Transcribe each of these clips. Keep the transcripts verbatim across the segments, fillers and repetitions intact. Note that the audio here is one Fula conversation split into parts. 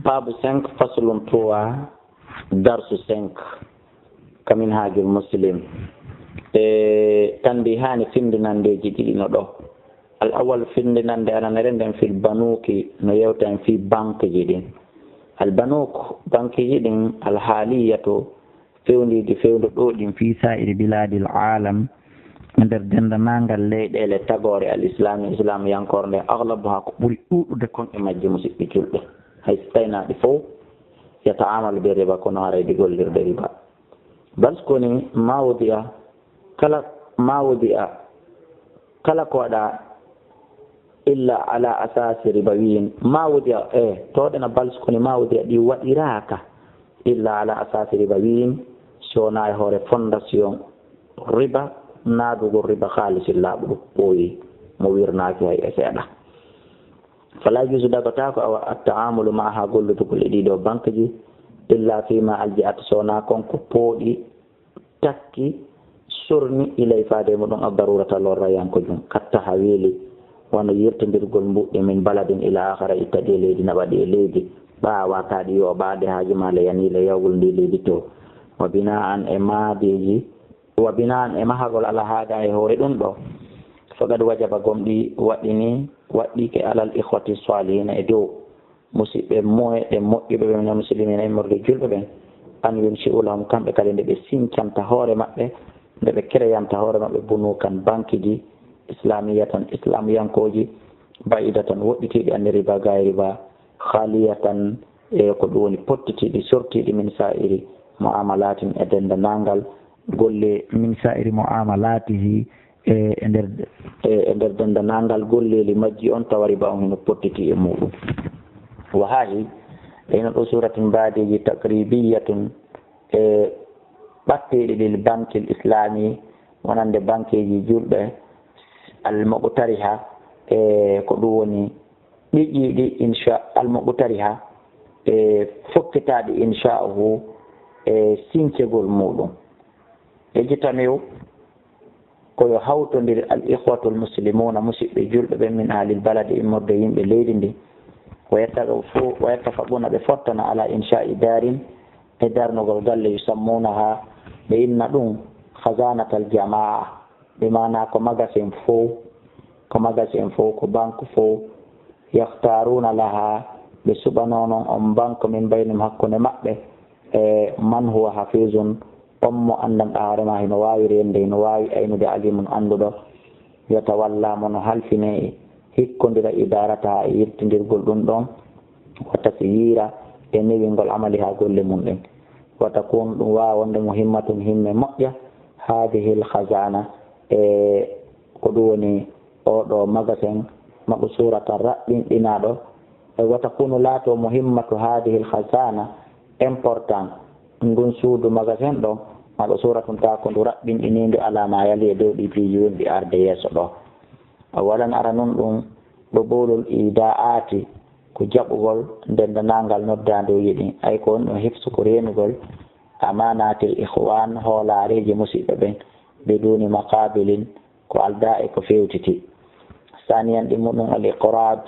Baabu cinq, faslun trois, darsu cinq, ka Minhajul Muslim. E kandi hani findinandeeji ɗiɗi no ɗo. Al awwal, findinande ananere nden fil banuki, no yewta en fii bankeji ɗin. Al banuk, bankeji ɗin, al haliyatu, fewndiiji fewndo ɗo ɗin fii sa'iri biladil alam, e nder denndaangal leyɗeele tagoore al islami, islamiyankoore nden, aglabuha, ko ɓuri ɗuuɗude kon e majji, musiɓɓe julɓe, hay so taynaa ɗi fow, yata'amalu bi riba, kono haray ɗi gollirde riba. Bal ko ni mawdi'a, kala mawdi'a, kala ko waɗa illa ala asasi ribawiyin, mawdi'a, e tooɗena bal ko ni mawdi'a ɗi waɗiraaka illa ala asasi ribawiyin, si wonaa e hoore fondation riba, naadugol riba, haalisin laaɓuɗo ɓooyi, mo wirnaaki hay e seeɗa. Fala juusu, dagataako, awa, attaamulu maaha, golludugol e ɗiɗo bankeji, illa fima alja'at, so wonaa kon ko pooɗi, takki, sorni, ilay, faade e muɗum, addarurata, lorrayanko jum, kattaha weeli, wano yirtindirgol mbuɗɗi min baladin ila akhara, itta ɗi e leydi, naɓa ɗi e leydi, ɓaawa ka ɗi yoɓaade haaju ma le yani le yawgol ndi leydi to. Wa bina'an, e maadeji, wa bina'an, e mahagol ala haada, e hoore ɗum ɗo, faqad wajaba, gomɗi waɗɗini, waɗɗike, alal ikhwati salihina, e dow musiɓɓe moye ɗe moƴƴuɓe ɓe, minal muslimina, immorde julɓe ɓen, an yunshi'u lahum, kamɓe kadi nde ɓe sincanta hoore maɓɓe, nde ɓe kereyanta hoore maɓɓe, bunukan, bankiji, islamiyatan, islamiyankooji, ba'idatan, woɗɗitiiɗi anni riba, gaay riba, khaliyatan, e ko ɗum woni pottitiiɗi, sortiiɗi, min sa'iri mu'amalatin, e denndanangal golle, min sa'iri mu'amalatihi, e e nder, e e nder denndanangal golleeli majji on, tawa riba on hino pottiti e muɗum. Wa hahi, e hino ɗo suratun baadeji taqribiyatun, e ɓatteeɗi lil bankil islami, wonande bankeji julɓe, al muqtariha, e ko ɗum woni ɗiƴiiɗi insha, al muqtariha, e fokkitaaɗi insha'uhu, e sincegol muɗum. Ejitamiu, ko yo hawtondiri al ikhwatul muslimuna, musiɓɓe julɓe ɓen, min ahlil baladi, immorde yimɓe leydi ndi, wa yattafa-, wa yattafaquna, ɓe fottana, ala insha'i darin, e darnugol galle, yusammunaha, ɓe inna ɗum khazanatal jamaa, bi maana ko magasin fow, ko magasin fow, ko banque fow, yakhtaruna laha, ɓe suɓa non on banque, min baynihim, hakkunde maɓɓe, e man huwa hafizun, on mo anndanɗaa hoore ma hino waawi rende, hino waawi aynude, alimun, annduɗo, yatawalla, mo no halfine, hikkondira, idarataha, e yirtindirgol ɗum ɗon, wa tasyira, e newingol, amaliha, golle mum ɗen. Wa takunu, ɗum waawa wonde, muhimmatun, himme moƴƴa, hadihil khazana, e ko ɗum woni oo ɗoo magasin, maqsuratan, raɓɓinɗinaaɗo, e wa takunu, laato, muhimmatu hadihil khazana, important, ngun suudu magasin ɗon, maqsuratun, taa ko ndu raɓɓinɗiniindu, ala ma yali, e dow ɗi piiji wonɗi arde yeeso ɗo. Awalan, ara nun ɗum, qubulul ida'ati, ko jaɓugol denndanangal noddaanduuji ɗin, ay ko woni ɗum hifsu, ko reenugol, amanatil ikhwan, hoolaareeji musiɓɓe ɓen, biduni maqabilin, ko aldaa e ko fewtiti. Saniyan, ɗimmuɗum, al iqrad,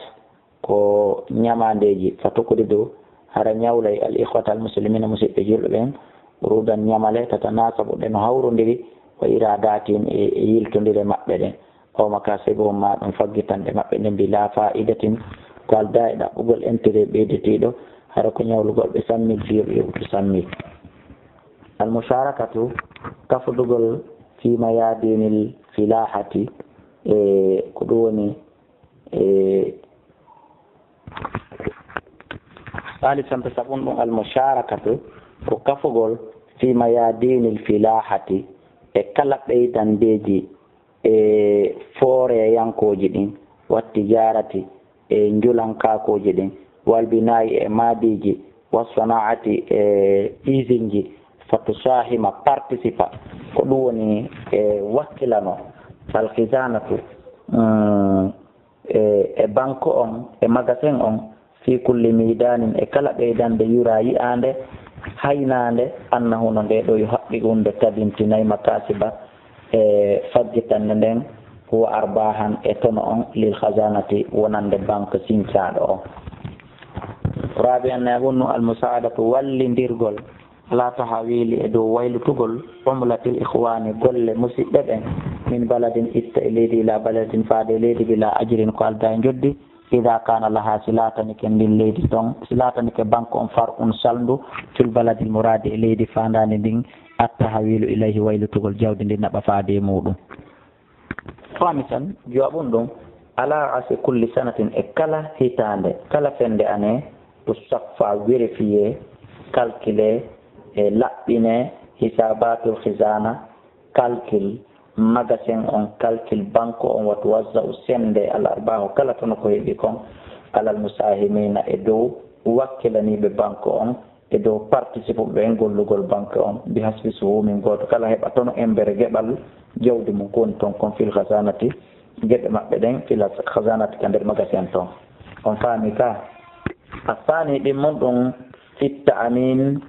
ko ñamaandeeji, fa tuqridu, hara ñawlay, al ikhwata al muslimina, musiɓɓe julɓe ɓen, qurudan, ñamale, tatanasabu, ɗe no hawrondiri, wa iradatin, e, e yiltondire maɓɓe ɗen, aw makasibuhum, ma ɗum faggitanɗe maɓɓe ɗen, bila fa'idatin, ko aldaa e ɗaɓɓugol intérêt ɓeydetiiɗo, hara ko ñawlugol ɓe sammil, fiyo ɓe yewtu sammil. Al musharakatu, kafdugol, fi mayadinil filahati, e ko ɗum woni, e, salisan, ɓe saɓun ɗum, al musharakatu, ko kafugol, fi mayadinil filahati, e kala ɓeydandeeji, e fooreyankooji ɗin, wa tijarati, e njulankaakuuji ɗin, wal binaa'i, e maadiiji, wa sana'ati, e isinji, fa tusahima, participa, ko ɗum woni, e wakkilano, al khizanatu, mm, e, e banque on, e magasin on, fi kulli midanin, e kala ɓeydande, yura, yi'aande, haynaande, annahu, no nde ɗo, yuhaqqiqu, nde tabintinay, makasiba, e faggitanɗe nden, wa arbahan, e tono on, lil khazanati, wonande banque sincaaɗo on. Rabi'an, nayaɓun nu, al musaadatu, wallindirgol, ala tahawili, e dow waylutugol, umlatil ikhwani, golle musiɓɓe ɓen, min baladin, itta e leydi, ila baladin, faade e leydi, bila ajrin, ko alda e njoddi, ida kana laha, si laatanike ndin leydi ton, si laatanike banque on, far'un, salndu, fil baladil muradi, e leydi faandandi ndin, at tahawilu ilayhi, waylutugol jawdi ndin naɓa faade e muɗum. Khamisan, jowaɓun ɗum, ala ra'si kulli sanatin, e kala hitaande, kala fende année, tusaffa, vérifier, calculer, e laɓɓine, hisabatul khizana, calcul magasin on, calcul banque on, wa tuwazza'u, sende, al arbahu, kala tono ko heɓi kon, alal musahimina, e dow wakkilaniɓe banque on, e dow participe ɓe e gollugol banque on, bi hasbi suhumin, gooto kala heɓa tono embere geɓal jawdi mum ko woni ton kon, fil khazanati, geɓe maɓɓe ɗen, fil khazanati, ka nder magasin ton. On faami ka? A faami ɗin mun ɗum, fit ta'min,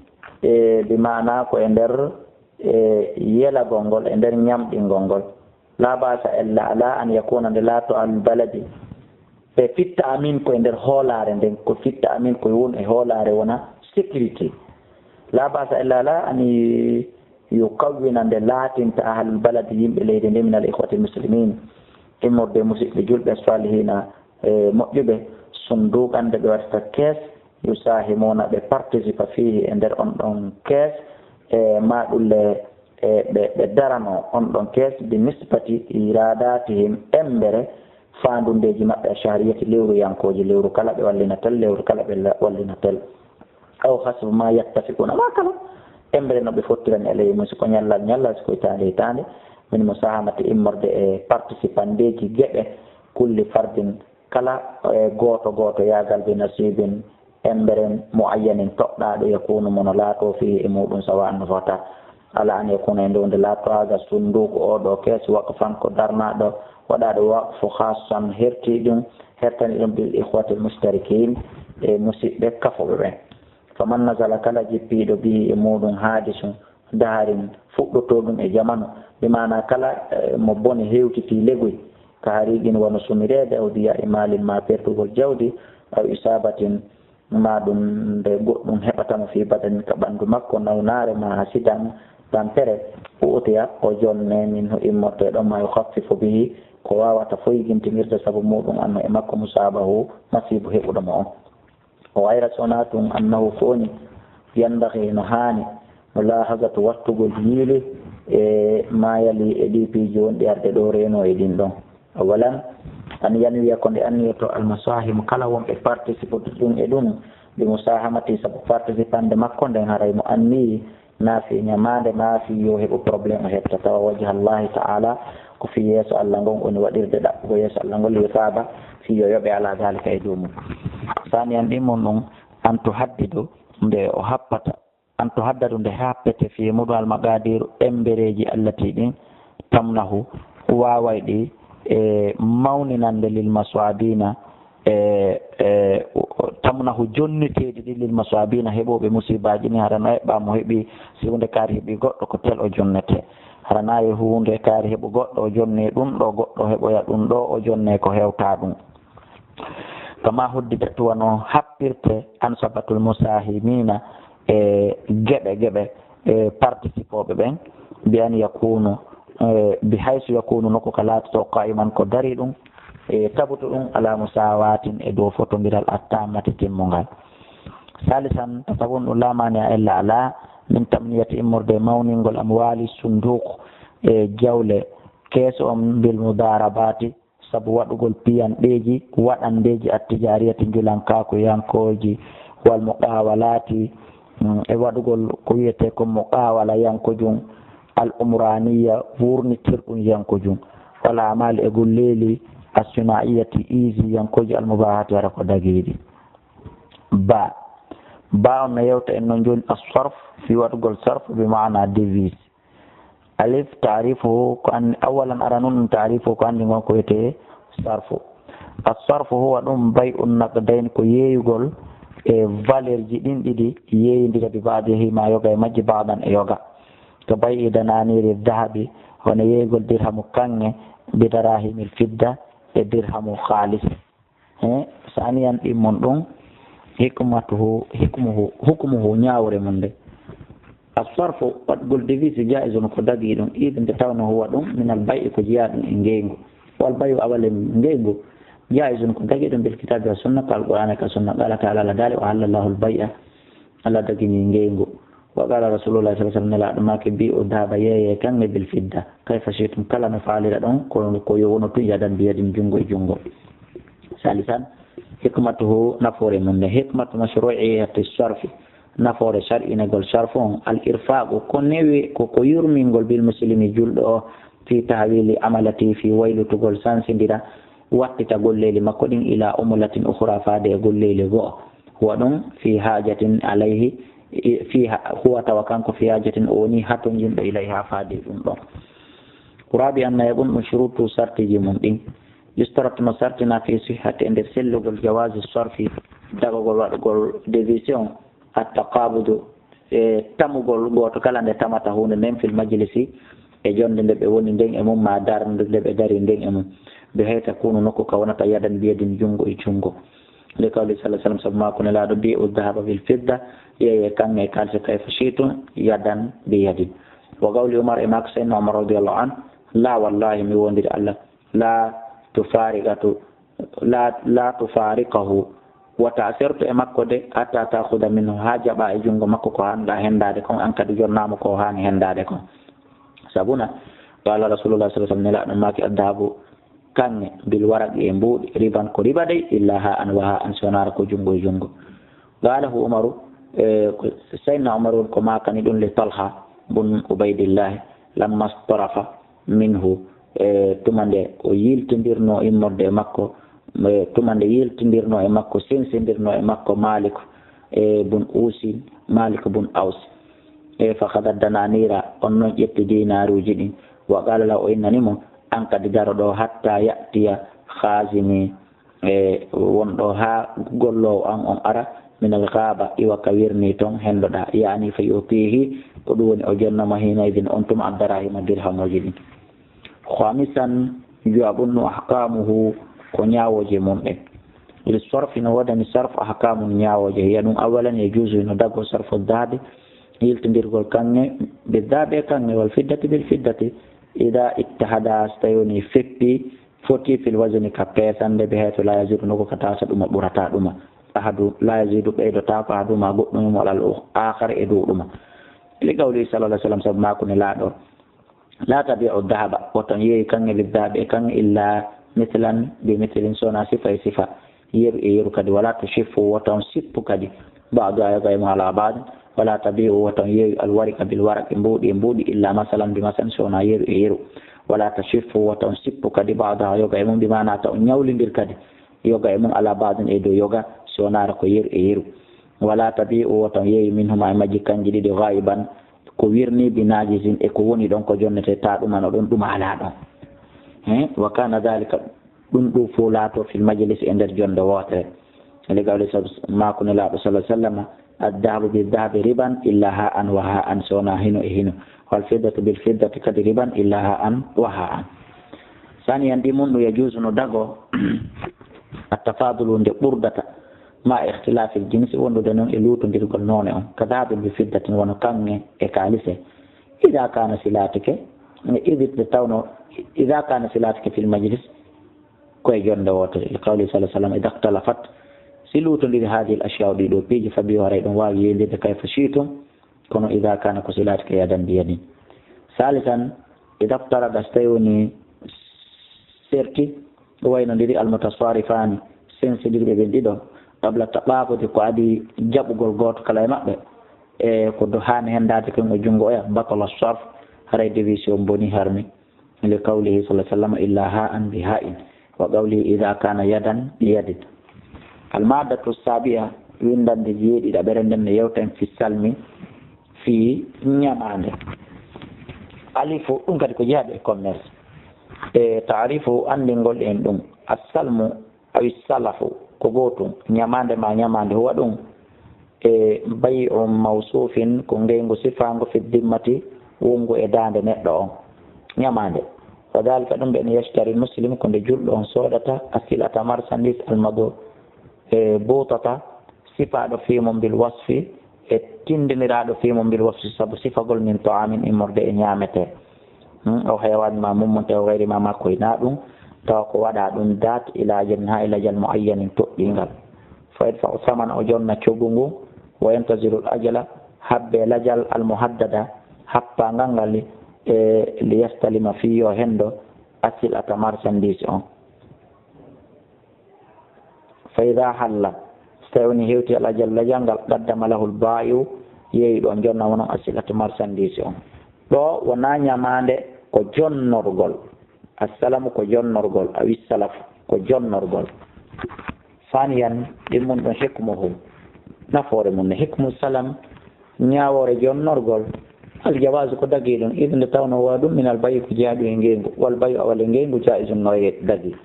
e bi maana ko e nder, e yelagol ngol, e nder ñamɗingol ngol. La ba'sa illa ala an yakuna, nde laato al baladi. E fit ta'min ko e nder hoolaare nden, ko fit ta'min ko won e hoolaare wona sécurité. La ba'sa illa ala an yukawwina, nde laatinta ahlul baladi, yimɓe leydi ndi, min al ikhwati muslimin, immorde musiɓɓe julɓe, salihina, e moƴƴuɓe, sunduqan, nde ɓe waɗata kees, yusahimuna, ɓe participa fihi, e nder on ɗon kees, e ma ɗulle, e ɓe, ɓe darano on ɗon kees, bi nisbati iradatihim, embere faandundeeji maɓɓe, ashahriyati, lewru yankooji, lewru kala ɓe wallina tel, lewru kala ɓe la-, wallina tel. Aw hasbu ma yattafiquna, ma kala embere no ɓe fottirani alayhi mum, si ko ñallal ñallal, si ko hitaande hitaande, min musahamati, immorde e participandeeji geɓe, kulli fardin, kala, e gooto gooto yaagal, bi nasibin, emberen, muayyanin, toɗɗaaɗo, yakunu, mo no laatoo, fihi, e muɗum, sawa'an, no fota. Ala an yakuna, e nde wonde laatoaga sunduuku, oo ɗoo kees, waqfan, ko darnaaɗo, waɗaaɗo waqfu, khassan, hertii ɗum, hertani ɗum, bil ikhwatil mushtarikin, e musiɓɓe kafooɓe ɓen. Faman nazala, kala jippiiɗo, bihi, e muɗum, hadisun, daharin, fuɗɗotooɗum e jamanu, bi maana kala, eh, mo bone hewtitii legoy, ka hariqin, wano sumireede, aw diya'i malin, ma perdugol jawdi, aw isabatin, ma ɗum nde goɗɗum heɓata mo, fi badanin, ka ɓanndu makko, nawnaare, ma hasidan, tampere, u'tiya, o jonne, minhu, immorde ɗon, ma yukhaffifu bihi, ko waawata foygintinirde sabu muɗum, anhu, e makko, musabahu, masiibo heɓuɗo mo on. O wayra, so wonaa tun, annahu, ko woni, yanbaghi, no haani, mulahazatu, wattugol yiili, e ma yali, e ɗii piiji wonɗi arde ɗoo, reeno e ɗin ɗon. Awalan, an yanwiya, ko nde anniyoto, almusahimu, kala wonɓe participe ɗum e ɗum, bi musahamati, sabu participande makko nden, haray mo anniyi, na fii ñamaande, ma fii yo heɓu problème o heɓta, tawa wajha Allahi ta'ala, ko fii yeeso Allah ngon, woni waɗirde ɗaɓɓugo yeeso Allah ngol, li yusaba, fii yo yoɓe ala dalika e dow mum. Saniyan ɗin mun ɗum, an tuhaddidu, nde o happata, an tuhaddadu, nde happete, fii muɗum, al maqadiru, embereeji, allati, ɗin, tamnahu, waaway ɗi, e mawninande, lil maswabina, e, e, tamnahu, jonneteeɗi ɗi, lil maswabina, heɓooɓe musiibaaji ni, hara no eɓɓaa mo heɓi, si huunde kaari heɓi goɗɗo, ko tel o jonnete. Hara na e huunde kaari heɓu goɗɗo, o jonne ɗum ɗo, goɗɗo heɓoya ɗum ɗo, o jonne ko hewta ɗum. Kama huddidat, wano happirte, ansabatul musahimina, e geɓe geɓe, e participooɓe ɓen, bi an yakunu, e bi haysu yakunu, nokku ka laatoto, qa'iman, ko dari ɗum, e tabutu ɗum, ala musawatin, e dow fotondiral, attammati, timmungal. Salisan, tatabun ɗum, la mania illa ala, min tamniyati, immorde e mawningol, amwali sunduq, e jawle kees on, bil mudarabati, sabu waɗugol piyanɗeeji, waɗandeeji, attijariyati, njulankaaku yankooji, wal muqawalati, mm, e waɗugol ko wiyetee ko muqawala yankojum, al umraniya, wurnitirɗum yankojum, wal amali, e golleeli, assunaiyati, iisi yankooji, al mubahati, hara ko dagiiɗi. Ba, ba on no yewta en non jooni, as-sarf, fii waɗugol sarf, bi maana devise. Alif, taarifuhu, ko anndi, awalan, aranun ɗum, taarifuhu, ko anndi ngon ko wiyetee sarfu. As-sarfu huwa ɗum bay'un naqdayn, ko yeeyugol e valeur ji ɗin ɗiɗi, yeeyindira bi ba'dihi ma yoga e majji, ba'dan e yoga. Ka bay'i dananiri dahabi, hono yeeyugol dirhamu kaŋŋe, bi darahimil fidda, e dirhamu kaalis. He, saniyan ɗin mun ɗum, Hikmatuhu, hikmuhu, hukmuhu, ñaawore mum nde. As-sarfu, waɗgol devise, jaa'izun, ko dagii ɗum, iɗum nde tawnoo huwa ɗum minal bay'i, ko jeyaa ɗum e ngeyngu. Wal bay'u, awale ngeyngu, jaa'izun, ko dagii ɗum bil kitaabi wa sunna, ko Alqur'aana ka sunna. Qaala ta'aala, Allah daali, wa ahalla Allahu al-bay'a, Allah daginii ngeyngu. Wa qaala Rasuulullaahi sallallaahu alayhi wa sallam, Nelaaɗo maaki, bi'u dahaba, yeeyee kaŋŋe, bil fidda, kayfa shi'tum, kala no faaliraɗon, ko, ko yo wonu tun, yadan bi yadin, junngo e junngo. Saalisan, hikmatuhu, nafoore mum nde. Hikmatu mashru'iyyati sarfi, nafoore shar'inagol sarfu on, al irfaaqu, ko newi, ko, ko yurmingol bil muslimi, julɗo o, fi tahwili amalati, fi waylutugol, sansindira, wattita golleeli makko ɗin, ila umlatin ukhra, faade e golleeli go'o. Huwa ɗum fi hajatin alayhi, fi ha-, huwa, tawa kanko, fi hajatin, o woni hatonjinɗo, ilayha, faade ɗum ɗon. Rabi'an, nayaɓun, ɗum shurutu, sartiji mum ɗin. Yustarat, no sartina, fi sihhati, e nder sellugol, jawazi sarfi, dagagol waɗugol devise on, at-taqabudu, e tamugol gooto kala nde tamata huunde nden, fil majlisi, e jonde nde ɓe woni nden e mum, ma darnde nde ɓe dari nden e mum, bi haythu takunu, nokku ka wonata, yadan bi yadin, junngo e junngo. Li qawli sallallaahu alayhi wa sallam, sabu maako Nelaaɗo, bi'u dahaba bil fidda, yeeyee kaŋŋe e kaalisi, kayfa shi'tum, yadan bi yadin. Wa qawli Umar, e maako Seydina Umar radiyallaahu anhu, la wallahi, mi wondiri Allah, la tufariqatu, la, la tufariqahu, wota sertu e makko de, hatta ta'khuda minhu, haa jaɓa e junngo makko ko haanɗa henndaade kon, an kadi jonnaama ko haani henndaade kon. Sabuna, qaala Rasuulullaahi sallallaahu alayhi wa sallam, Nelaaɗo maaki, addahabu, kaŋŋe, bil waraqi, e mbuuɗi, riban, ko riba dey, illa ha'an wa ha'an, si wonaara ko junngo e junngo. Qaalahu Umaru, e, ko Seydina Umar woni ko maakani ɗum li Talha bun Ubaydillahi, lamma starafa minhu, e, tuma nde o yiltindirnoo immorde e makko, e, tuma nde yiltindirnoo e makko, sensindirnoo e makko Malik, e, bun Usi, Malik bun Aus. E, fa khada dananira, on non ƴetti dinaaruuji ɗin. Wa qaala lahu, o innani mo, an kadi daro ɗo, hatta ya'tiya khazini, e, wonɗo haa golloowo an on ara, minal ghaaba, iwa ka wirnii ton, hendoɗaa, yaani fa yu'tihi, ko ɗum woni o jonnamo, hina idin, on tuma, ad-darahima, dirhamuuji ɗin. Khamisan, jowaɓun nu, ahkamuhu, ko ñaawooje mum ɗen. Li sarfi, no woodani sarf ahkamun, ñaawooje. Hiya ɗum, awalan, yajuuzu, no dagoo, sarfu dahabi, yiltindirgol kaŋŋe, bi dahabi, e kaŋŋe, wal fiddati bil fiddati, ida ittahada, so tawi woni feppi, foti, fil wazni, ka peesande, bi haythu la yazidu, nokku ka tawata ɗuma ɓurata ɗuma. Ahadu, la yazidu, ɓeydotaako, ahaduhuma, goɗɗum mum, alal aakhari, e dow ɗuma. Li qawli sallallaahu alayhi wa sallam, sabu maako Nelaaɗo, la tabi'u dahaba, woto on yeeyu kaŋŋe bi dahabi e kaŋŋe, illa mithlan bi mithlin, so wonaa sifa e sifa, yeru e yeru kadi, wala tushiffu, woto on sippu kadi, ba'duha, yoga e mum, ala ba'din, wala tabi'u, woto on yeeyu, al wariqa bil waraqi, mbuuɗi e mbuuɗi, illa masalan bi masalan, so wonaa yeru e yeru, wala tushiffu, woto on sippu kadi, ba'duha, yoga e mum, bi maanaa ta on ñawlindir kadi, yoga e mum, ala ba'din, e dow yoga, si wonaara ko yeru e yeru. Wala tabi'u, woto on yeeyu, minhuma, e majji kanji ɗiɗi, ghaiban, ko wirnii, bi najizin, e ko woni ɗon ko jonnete, ta ɗuma no ɗon, ɗuma alaa ɗon. He, wa kana dhalika, ɗum ɗum fof laatoo fil majlis, e nder jonnde wootere. Li qawli, sabu maako Nelaaɗo sallallaahu alayhi wa sallam, addahabu bi dahabi riban illa ha'an wa ha'an, so wonaa hino e hino. Wal fiddatu bil fiddati kadi riban illa ha'an wa ha'an. Saaniyan, ɗi mum ɗum yajuuzu, no dagoo, attafadulu, nde ɓurdata, ma ikhtilafil jinsi, wondude noon e luutondirgol noone on, ka dahabin bi fiddatin, wano kaŋŋe e kaalise. Ida kana silatike, idit nde tawno, ida kana silatike fil majlis, ko e jonnde wootere. Li qawli sallallaahu alayhi wa sallam, ida ikhtalafat, si luutondiri, hadihil ashyaa'u, ɗii ɗoo piiji, fa bi'u, haray ɗum waawi yeeydirde, kayfa shi'tum, kono ida kana, ko silatike, yadan bi yadin. Salisan, ida iftarada, so tawi woni serti, waynondiri, al mutasarifaani, sensindirɓe ɓen ɗiɗo, qabla taqabudi, ko adii jaɓugol gooto kala e maɓɓe, e ko do haani henndaade kon e junngo oya, batala sarf, haray devise on bonii, harmi. Li qawlihi sallallaahu alayhi wa sallam, illa ha'an bi ha'in, wa qawlihi ida kana yadan bi yadin. Al maddatu sabi'a, winndannde jeeɗiɗaɓere nden, no yewta en fi salmi, fii ñamaande. Alifu, ɗum kadi ko jeyaade e commerce. E taarifu, anndingol en ɗum. Assalmu, awi salafu, ko gootum. Ñamaande ma ñamaande, huwa ɗum. E bay'u mawsuufin, ko ngeyngu sifaango, fi dimmati, wonngu e daande neɗɗo on. Ñamaande. Wa dhalika, ɗum ɓen, yashtari muslim, ko nde julɗo on soodata, asilata, marchandise, almadu, e buutata, sifaaɗo fii mum bil wasfi, e tinndiniraaɗo fii mum bil wasfi, sabu sifagol, min ta'aamin, immorde e ñaametee. Hmm, o heewaani ma mummunte, o gayri ma makkoy, na ɗum, tawa ko waɗa ɗum daat ila ajalin, haa e lajal muayyanin toɗɗingal. Fa yadfa'u samana, o jonna coggu ngu, wa yantazirul ajala, habbe lajal al muhaddada, happangal ngal, e li yastalima, fii yo hendo, asil ata marchandise on. Fa ida halla, so tawi woni hewti al ajal lajal ngal, qaddama lahul baa'i'u, yeeyi ɗo jonna wonon asilatu marchandise on. Ɗo wona ñamaande, ko jonnorgol. Assalamu ko jonnorgol, awi salaf ko jonnorgol. Saniyan, ɗin mun ɗon hikmuhu, nafoore mun ne, hikmu salam, ñaawoore jonnorgol. Al jawaazu ko dagi ɗum, idan nde tawno wa ɗum min al bayi ko jeyaa ɗum e ngeengu, wal bayi awal e ngeengu jaizun no e dagi.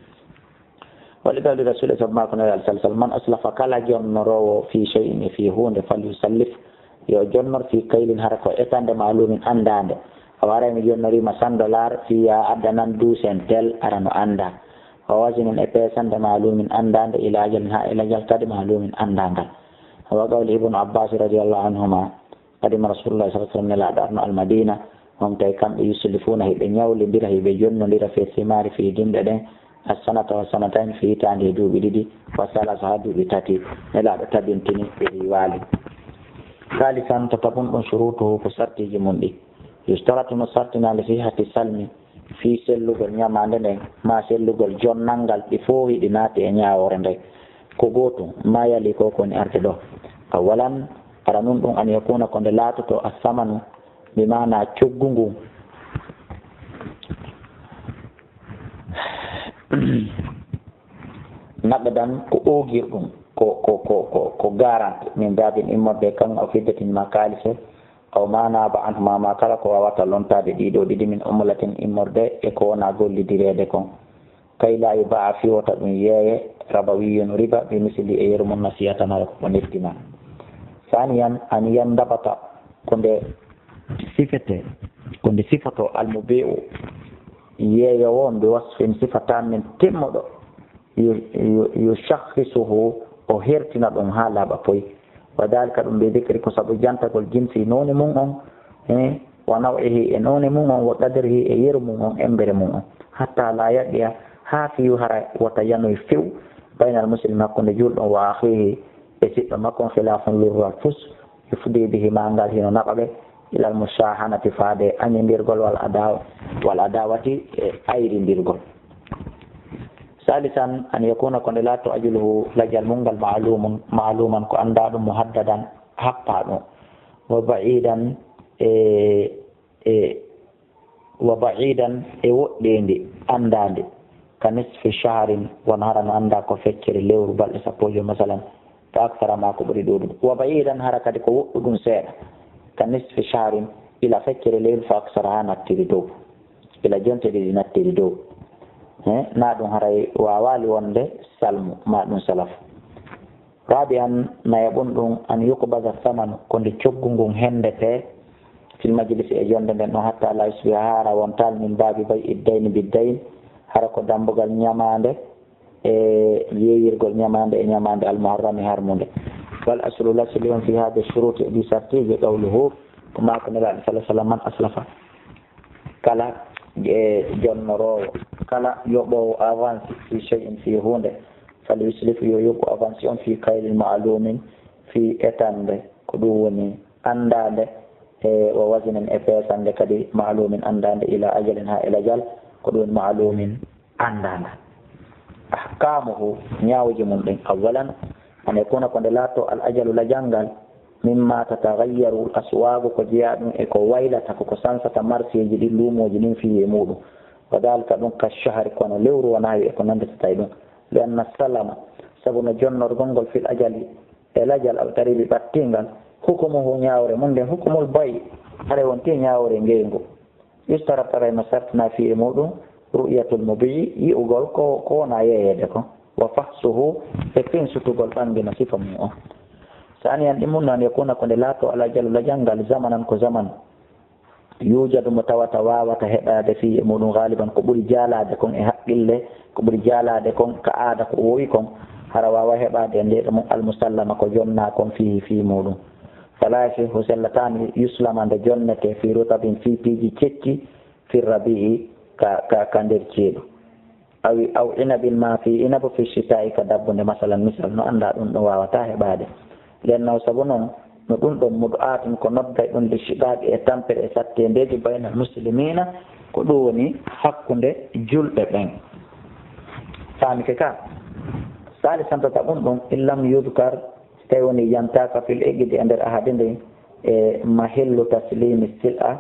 Wali qawli rasul, sabu maako no al salsal, man aslafa, kala jonnoroowo fi shay'in e fi huunde, fal yusallif, yo jonnor fi kaylin hara ko etande maalumin anndaande. A waray mi jonnoriima cent dollars fi ya addanan douze en tel ara no annda. O wasinin e peesande maalumin anndaande ila ajalin haa e lajal kadi maalumin anndangal. Wa qawli ibnu Abbas radiyallahu anhuma, qadima rasulullah sallallahu alaihi wasallam, nelaaɗo arno al Madina, on tawi kamɓe yuslifuna hiɓe ñawlindira, hiɓe jonnondira fi simaari fi dimɗe ɗen, assanata wa sanatayn, fi hitaande e duuɓi ɗiɗi, wa salasa haa duuɓi tati, nelaaɗo tabintini ɓe riiwaali. Salisan, tatabun ɗum shurutuhu ko sartiji mun ɗi. Yustaratu no sartina li sihhati salmi, fii sellugol ñamaande nden, maa sellugol jonnal ngal, ɗi fof hiɗi naati e ñaawoore nden. Ko gootum, maa yali ko ko woni arde ɗo. Awalan, ara nun ɗum, an yakuna ko nde laatoto, assamanu, bi maana coggu ngu. Naqdan ko oogir ɗum, ko, ko, ko, ko, ko garante, min babin immorde kan o fiddatin ma kaalise, aw ma naaba anhuma, ma kala ko wawata lontaade ɗiɗo ɗiɗi, min umlatin immorde e ko wona gollidireede kon. Kay la yuba'a, fii wota ɗum yeeye, rabawiyun riba, bi misli e yeru mun, nasiyatan hara ko ko neftina. Saniyan, an yandabata, ko nde sifete, ko nde sifoto almubi'u, yeeyowo on, bi wasfin, sifa tammin, timmuɗo, yu-, yu-, yushahhisuhu, o hertina ɗum haa laaɓa poy. Wa dhalika, ɗum bi dhikri, ko sabu jantagol jinsi noone mum on, eh, wa naw'ihi, e noone mum on, wa qadrihi, e yeru mum on, embere mum on. Hatta la yaqi'a, haa fii hara wota yanoy few, baynal muslimi, hakkunde juulɗo on, wa akhihi, e siɗɗo makko on, khilafun lurral fus, yufdi bihi, ma ngal hino naɓa ɓe, ilal mushahanati, faade añindirgol, wal adaw-, wal adawati, e ayrindirgol. Salisan, an yakuna, ko nde laatto, ajluhu, lajal mum ngal, ma'lumun, ma'luman, ko anndaa ɗum, muhaddadan, happaa ɗum, wa ba'idan, e, e, wa ba'idan, e woɗɗeendi, anndaande, ka nisfi shahrin, wano hara no anndaa ko feccere lewru, balɗe sappo e joy, masalan, fa aksara, maa ko ɓuri ɗuuɗude. Wa ba'idan, hara kadi ko woɗɗuɗum seeɗa, ka nisfi shahrin, ila feccere lewru, fa aksara, haa nattiri dow, ila jonte ɗiɗi nattiri dow. He, na ɗum haray waawaali wonde salmu, ma ɗum salaf. Rabi'an, nayaɓun ɗum, an yuqbada samanu, ko nde coggu ngun hendete, fil majlisi, e jonde nden ɗon, hatta la yusbiha, hara wontal, min babi bay'i dayni bid dayn, hara ko dambugal ñamaande, e yeeyirgol ñamaande e ñamaande, al muharrami, harmunde. Wal aslu, lasli on, fi hadi shuruti, e ɗi sartiji, qawluhu, ko maako Nelaaɗo sallallahu alaihi wasallam, man aslafa, kala e jonnoroowo, kala yoɓoowo avance, fi shay'in, fi huunde, fal yuslif, yo yoɓu avance on, fi kaylin ma'lumin, fi etande, ko ɗum woni anndaande, e wa waznin, e peesande kadi, ma'lumin, anndaande, ila ajalin, haa e lajal, ko ɗum woni ma'lumin, anndaande. Ahkamuhu, ñaawuji mum ɗin. Awwalan, an yakuna, ko nde laatto, al ajalu, lajal ngal, mimma tatagayyaru aswagu, ko jeyaa ɗum e ko waylata, ko ko sansata marseeji ɗin, luumooji ɗin, fii e muɗum. Wa dhalika, ɗum ka shahri, kono lewru wonaayi e ko nannditata e ɗum. Li anna salama, sabu no jonnorgol ngol, fil ajali, e lajal, al qaribi, ɓattingal, hukumuhu, ñaawre mum nden, hukumul bay, haray wonti ñaawre ngeygu. Yustarat, aray no sartina, fii e muɗum, ru'yatul mubi'i, yi'ugol ko, ko wona yeeyeede kon, wa fahsuhu, e finsutugol ɓanngina sifa mum on. Saniyan, ɗi mun non, yakuna, ko nde laatto, al ajalu, lajal ngal, zamanan, ko zaman, yujadu, mo tawata waawata heɓaade, fii e muɗum, galiban, ko ɓuri jaalaade kon e haqqille, ko ɓuri jaalaade kon ka aada, ko wowi kon, Hara waawa heɓaade e nde ɗo mum almusallama ko jonnaa kon fiihi fii muuɗum. Fala yasihu sellataani yuslama nde jonnetee fii rutabin fii piiji cekki fii rabi'i ka, ka, ka nder ceeɗu. Awi aw inabin ma fii inabu fii shitaa'i ka dabbunde masalan misal no anndaa ɗum ɗum waawataa heɓaade. Lennaw sabu noon no ɗum ɗon muɗo aatin ko nodday ɗum li shiqaaqi e tampere e satteendeeji baynal muslimiina ko ɗum woni hakkunde julɓe ɓen. Faamike ka? Saali santata ɗum ɗum in lam yudkar tawi woni yantaaka fil iqdi e nder ahadi ndin e mahallu taslimi sil'a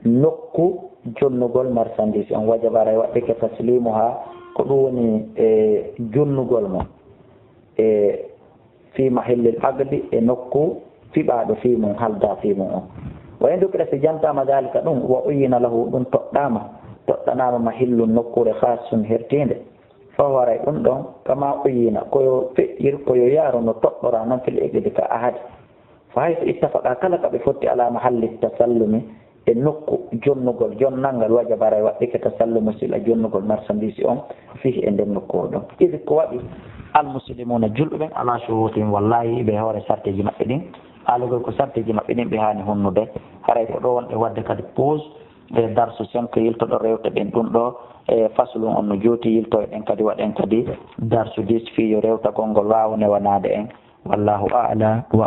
nokku jonnugol marchandise on wajaba aray waɗɗike taslimu ha ko ɗum woni e jonnugol mo e fi mahallil aqdi e nokku fiɓaaɗo fii mum halda fii mum on. Wa in dukira si jantaama dalika ɗum wa uyina lahu ɗum toɗɗaama toɗɗanaama mahillun nokkuure khassun hertiinde. Fa waray ɗum ɗon kama uyina ko yo feƴƴir ko yo yaaru no toɗɗoraa non fil iqdi ka ahadi. Fa haysu ittafaqa kala ka ɓe fotti ala mahalli tasallumi e nokku jonnugol jonnangal wajaba aray waɗɗike tasallumu sila jonnugol marchandise on fihi e nder nokku o ɗon. Idi ko waɗi almuslimuna julɓe ɓen ala shurutihim wallahi ɓe hoore sarteeji maɓɓe ɗin. Haalugol ko sarteeji maɓɓe ɗin ɓe haani hunnude. Haray ko ɗo wonɗe waɗde kadi pause e darsu cinq yiltoɗo rewte ɗen ɗum ɗo e faslun on no juuti yiltoyɗen kadi waɗen kadi darsu dix fii yo rewtagol ngol waawu newanaade en. Wallahu a'la wa